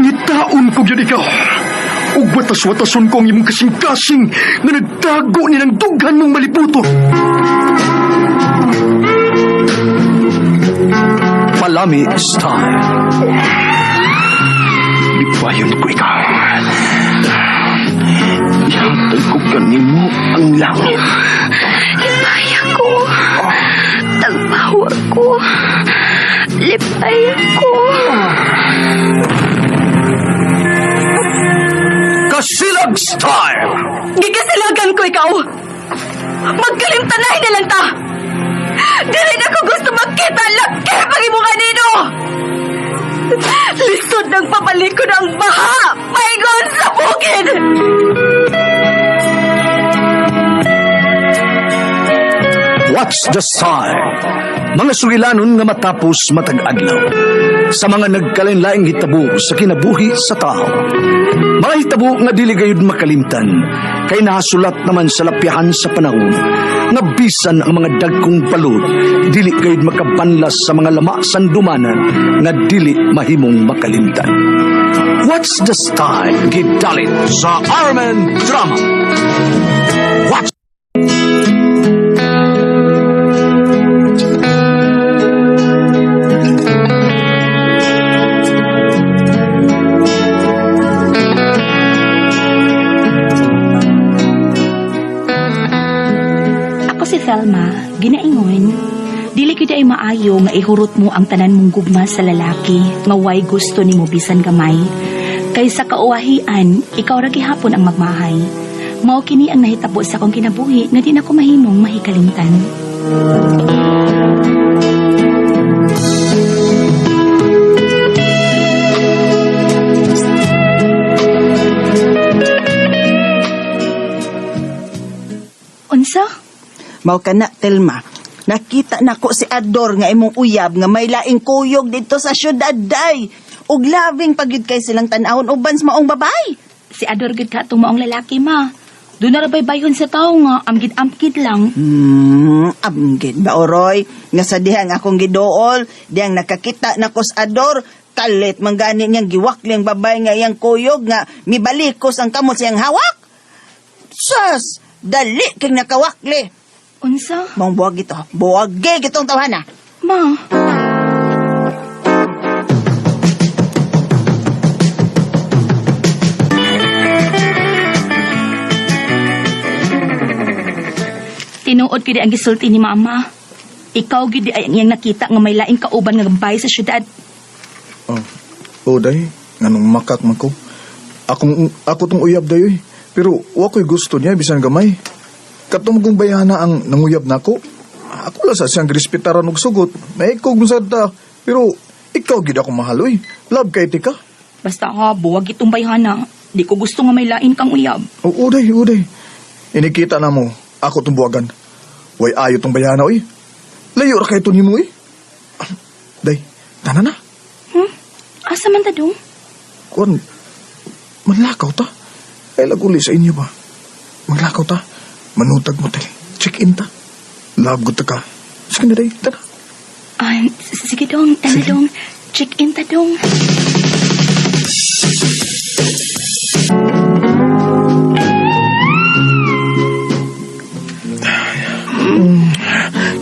Pangitaon ko gyud ikaw. Ug watas-watason ko ang imong kasing-kasing nga nagtago ni ng dughan mong maliputo. Palami Style. Lipayon ko ikaw. Ihatag ko kanimo ang langit. Lipay ako. Tagpawa ko. Lipay ako. Kasilag Style. Gikasilagan ko ikaw. Magkalimtanay na lang ta. Dili na ko gusto magkita laki pag imo kanino. Lisod ng papalikod ang baha. Paingon sa bukid. What's the Style? Mga sugilanon nga matapos matag adlaw. Sa mga nagkalain-laing hitabo sa kinabuhi sa tao. Mga hitabo nga dili gayud makalimtan, kay nahasulat naman sa lapyahan sa panahon, nga bisan ang mga dagkong palud, dili gayud makabanlas sa mga lama sandumanan nga dili mahimong makalimtan. What's the Style? Gidalit sa Armen Drama. What's Ako si Thelma, ginaingon, dili gyud ay maayo nga ihurot mo ang tanan mong gugma sa lalaki nga way gusto nimo bisan gamay. Kay sa kauwahian, ikaw ra gihapon ang magmahay. Mao kini ang nahitabo sa akong kinabuhi nga di na ko mahimong mahikalimtan. Unsa? Mao ka na, Telma. Nakita nako si Ador nga imong uyab nga may laing kuyog dito sa syudad day. Ug labing pagyud kay silang tan-awon uban sa maong babay. Si Ador gid ka itong maong lalaki ma. Doon na rabay bayhon sa tao nga amgid-amgid lang. Amgid ba oroy? Nga sa dihang akong gidool, dihang nakakita nako sa Ador, kalit man gani niyang giwakli ang babay nga iyang kuyog nga mibalikos ang kamot siyang hawak. Sus, dali kang nakawakli. Unsa? Maong buwag ito. Buwag gitong tawhana. Ma. Tinuod gid ang gisulti ni Mama. Ikaw gid ay ang iyang nakita nga may laing kauban nga gabay sa syudad. Oh, oh day, nganong makak man ko. Ako tong uyab dayoy. Pero wa ko'y gusto niya bisan gamay. Katong kong bayana ang nanguyab nako. Ako lang sa siyang respetaran og sugot. Naikog mo sad ta. Pero ikaw gid ako mahal oy. Love kay tika. Basta ha, buwag itong bayhana. Di ko gusto nga may lain kang uyab. Oh, uday, uday. Inikita na mo, ako tong buwagan. Way ayo tong bayana oy. Layo ra kay to nimo oy. Day, tana na. Asa man ta dong? Kuan, manlakaw ta. Ay laguli sa inyo ba? Manlakaw ta. Manutag motel. Check-in ta. Love good ta ka. Sige na day, tara. Ah, sige dong, tana dong. Check-in ta dong.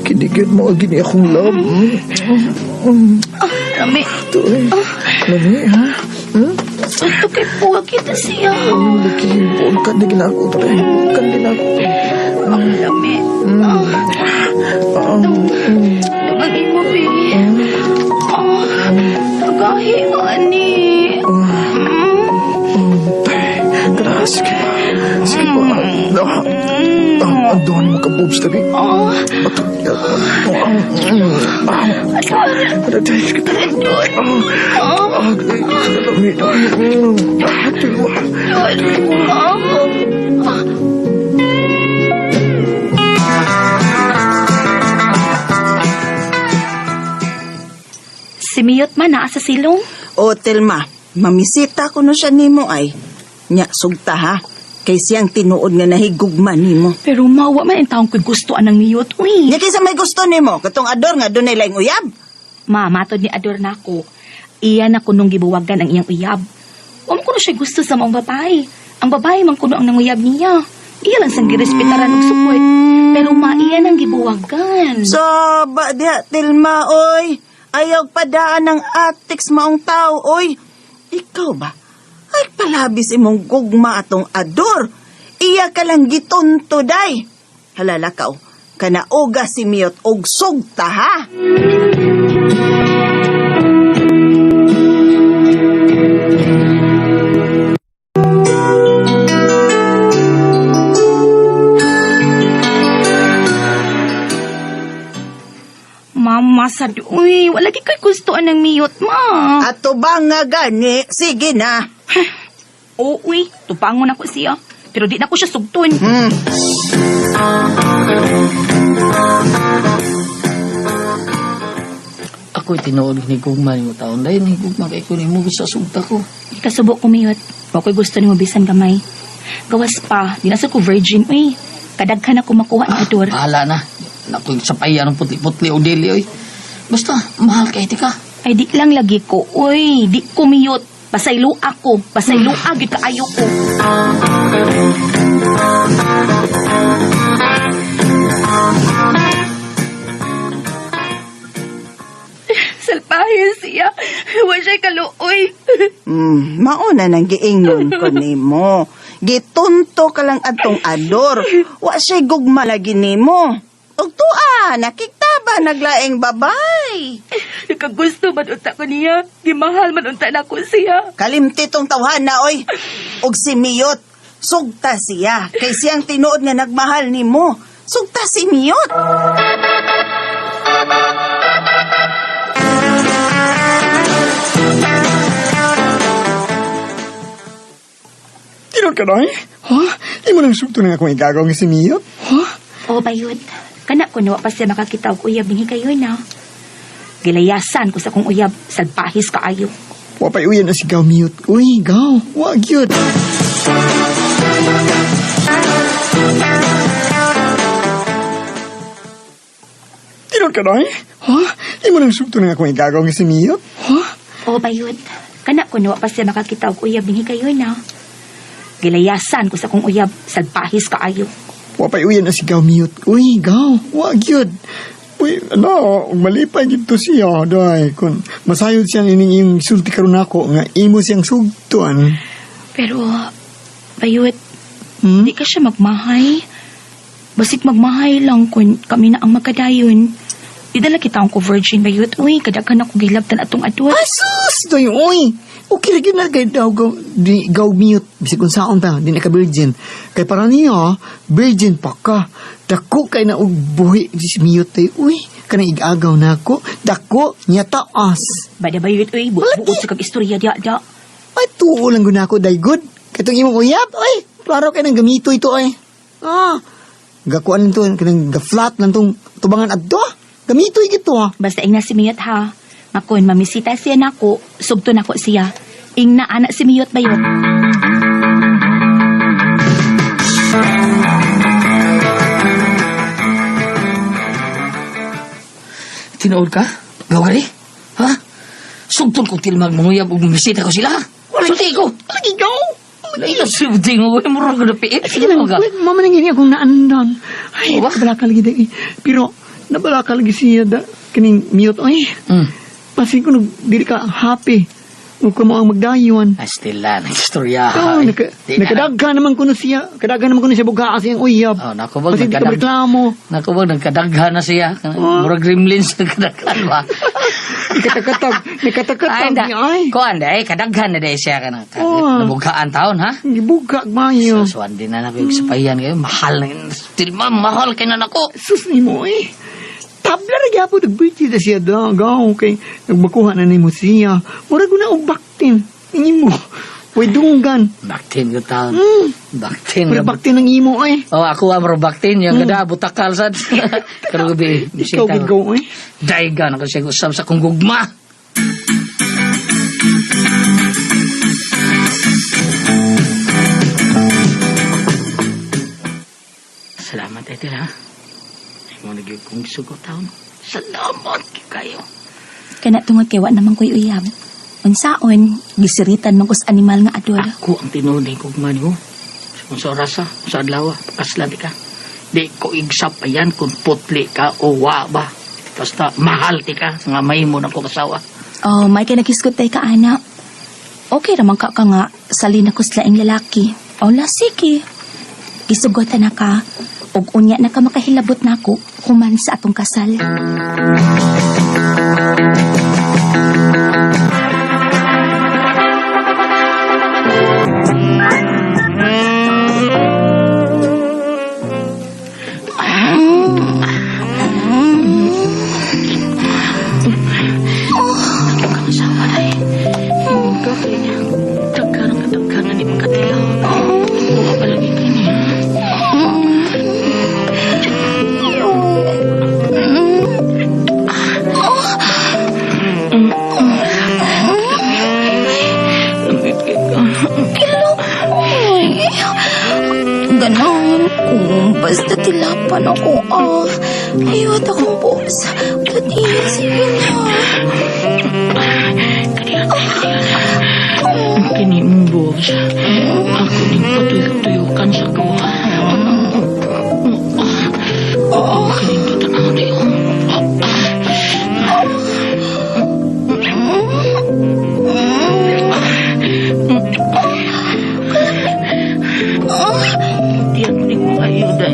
Kinigit mo gini akong love. Ah, rami. Ito eh. Lami, ha? Ito kay buwag kita siya. Lagi, bukan din ako. Tara, bukan din ako. Ang lami. Ah, dong. Dong, imo, be. Ah, tagahi mo, ani. Tara, sige pa. Sige pa. Ang doon mo ka boobs tabi. Ah, Si Miyot man naa sa silong. O, Telma, mamisita ko no siya nimo ay. Nya, sugta ha. Kay siyang tinuod nga nahigugma nimo. Pero mawa man ang taong ko'y gusto anang Miyot, uy. Nya kinsa may gusto nimo, katong Ador nga dunay laing uyab. Ma, matod ni Ador nako. Iya na kunong gibuwagan ang iyang uyab. kuno siya gusto sa maong babae. Ang babae man kuno ang nanguyab niya. Iya lang sang girespetaran og support. Pero ma, iya nang gibuwagan. So, ba diha, Tilma, oy. Ayaw padaan ng atiks maong tao, oy. Ikaw ba? Ay, palabis imong gugma atong ador. Iya ka lang gitunto, day. Halala ka, oh. Kanauga si Miyot og sugta, ha? Mama sad, uy, wala gi ko'y gusto anang miyot, ma. Ato ba nga gani? Sige na. Oo, uy, tupangon ako siya. Pero di na ko siya sugton. Ako'y tinuod ni gugma nimo taon. Dahil ni gugma kay ko nimo sa sugta ko. Kasubo ko miyot. Wa ko'y gusto nimo bisan gamay. Gawas pa, di na sa ko virgin, uy. Kadaghan ako makuha ni Ador. Bahala na. Nakoy sapay anong putli-putli o dili oy. Basta mahal kay ti ka. Ay, di lang lagi ko, uy. Di ko miyot. Pasaylo ako. Pasaylo agad kaayo ko. Salpahe siya. Wa siya kaluoy. Mauna nang giingon ko nimo. Gitunto ka lang atong ador. Wa siya gugma lagi nimo. Ug tuwa, nakita ba naglaing babay? Nakagusto man unta ko niya. Gimahal man unta na ko siya. Kalimti tong tawhana oy. Ug si Miyot, sugta siya kay siyang tinuod nga nagmahal nimo. Sugta si Miyot. Tinuod ka, Day? Ha? Imo nang sugto na akong igagaw nga si Miyot? Ha? O, bayot. Kana ko nawa pa siya makakita og uyab binhi kayo na. Gilayasan ko sa kong uyab. Salpahis kaayo. Wa pa'y uyan na si Gaw Miyot. Uy, Gaw, wa gyud. Tinuod ka, Day? Ha? Imo nang sugto na akong igagaw nga si Miyot? Ha? O, bayot. Kana ko nawa pa siya makakita og uyab binhi kayo na. Gilayasan ko sa kong uyab. Salpahis kaayo. Wa pa'y uyan na si Gaw Miyot. Uy, Gaw, wa gyud. Uy, ano, malipay gid to siya, day. Kung masayod siya ining iyong sulti karon nako nga imo siyang sugtuan. Pero, bayot, di ka siya magmahay. Basig magmahay lang kung kami na ang magkadayon. Idala kita ang ko virgin, bayot. Uy, kadaghan ako gilabtan atong adwa. Asus, day, uy. Okay ra gyud na kay daw gaw, di gaw mute bisag kung saon ta di na ka virgin. Kay para niya virgin pa ka. Dako kay na og buhi si mute tay. Uy, kanang igagaw nako. Dako niya taas. Bada bayot, uy, buot sa kag istorya diya da. Ay, tuo lang gud nako day good. Katong imong uyab, ay, klaro kay nang gamito ito ay. Ah, gakuan nito kanang ga-flat lang tong tubangan adto. Gamito gito ah. Basta ingna si Miyot ha. Makon, mamisita siya nako, sugto nako siya. Ingna anak si Miyot bayot. Tinuod ka? Gawari? Ha? Sugton ko tilmag manguyab ug misita ko sila. Sulti ko. Lagi gaw. Lain na sulti mo. Uy, murag na piit. Sige lang, ka. wait, mama nang ini akong naandan. Ay, Wa? nabalaka lagi day. Pero, nabalaka lagi siya da, kaning mute, ay. Pasin ko, nag, dili ka happy. Huwag ka mo ang magdayon. Astila, nagstorya. Oh, Ay, di na- nakadaghan naman ko na siya. Kadaghan naman ko na siya bugaa siyang uyab. Oh, naku, wag, Pasin di ka nagkadag- reklamo. Naku ba, nagkadaghan na siya. Oh. Murag gremlins nagkadaghan ba? Nakatakatag, nakatakatag Ay, da. niya, ay. Kuan da, eh, kadaghan na dahil siya ka na. Oh. Nabughaan taon, ha? Gibuga, mayo. Susuan din na na sa payan kayo. Mahal na. Still, ma'am, mahal kay na nako. Sus ni mo, eh. Tabla ra gyapon nag-birthday na siya da. Gaw, kay nagmakuha na nimo siya. Murag ko na og baktin. Imo. Way dunggan. Baktin ko taon. Baktin. Murag baktin ang imo ay. Oh, ako ang murag baktin. Yung gada, butakal sad. Pero gabi, Ikaw gid gaw ay. Daigan ako siya usab sa kong gugma. Salamat, Ethel, ha? Ay mo nagyod kong sugot taon. Salamat kayo. Kana tungod kay wa naman ko'y uyab. Unsaon, gisiritan man ko sa animal nga ador. Ako ang tinuod ni gugma nimo. Kung sa orasa, sa adlaw, kaslan ka. Di ko igsap ayan kung putli ka o wa ba. Basta mahal ti ka nga mahimo na ko kasawa. Oh, may kay naghisgot tay ka, ana. Okay raman ka ka nga, salin ako sa laing lalaki. O la, sige. Gisugotan na ka, ug unya na ka makahilabot nako human sa atong kasal. Kasawa ay. Hindi ka kaya. Daghan ang kadaghan na ni makatilaw. Buka palagi kini. Ay, ganahan ko. Basta tilapan ako, ah. Ayot akong boss. Dali, sige na. Kini mong boobs. Ako ning patuyok-tuyukan sa gawa. Oo, kining tutanaw na yun. Diyan mo ning mga ayuda.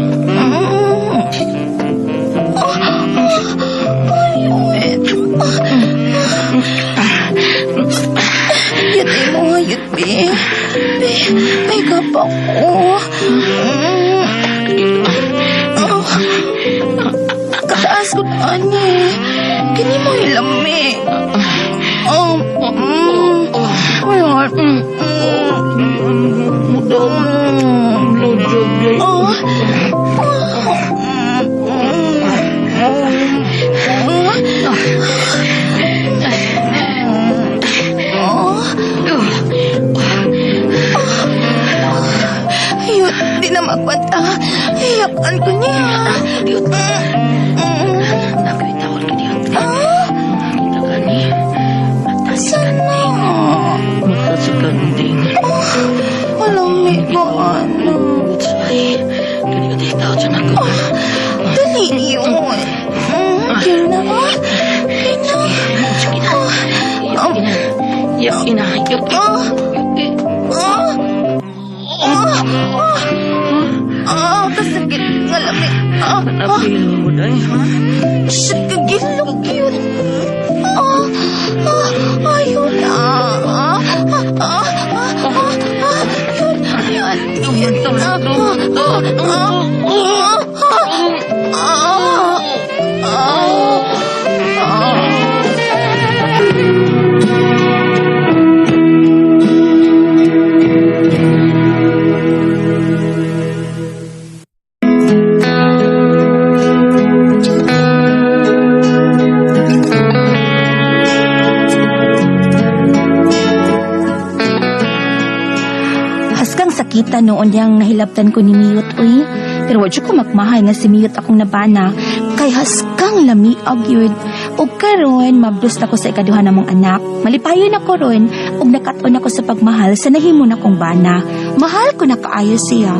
Yat ay mo, yat, be. Be, may kapa ko. Oh. Kataas ko na, ani. Kini mo hilami. Oh, Ayun. Oh. Ayun, di na makwanta. Iyakan ko niya. Nakitawal ka diyan. Ah, Kita ka ni. saan na? Mata sa kanding. Malami ko, ano. Ay, kani ka tawad sa nako. Dali yun. Kina. Kina. Sige na. Yak ina. Yak ina. Yak Ah, ah, ah, ah, ah, kasakit nga lami. Ah, ah, Napil mo day, ha? shit, kagilok yun. Ah, ah, ayun, ah, ah, ah, ah, ah, ah, yun, yun, yun, ah, ah, ah, ah, ah, ah, ah, ah. Haskang sakita noon yang nahilabtan ko ni Miyot, uy. Pero wa jud ko magmahay nga si Miyot akong nabana. Kay haskang lamiag yun. Ug karon mabdos na ko sa ikaduha namong anak. Malipayon ako ron ug nakat-on ako sa pagmahal sa nahimo na kong bana. Mahal ko na kaayo siya.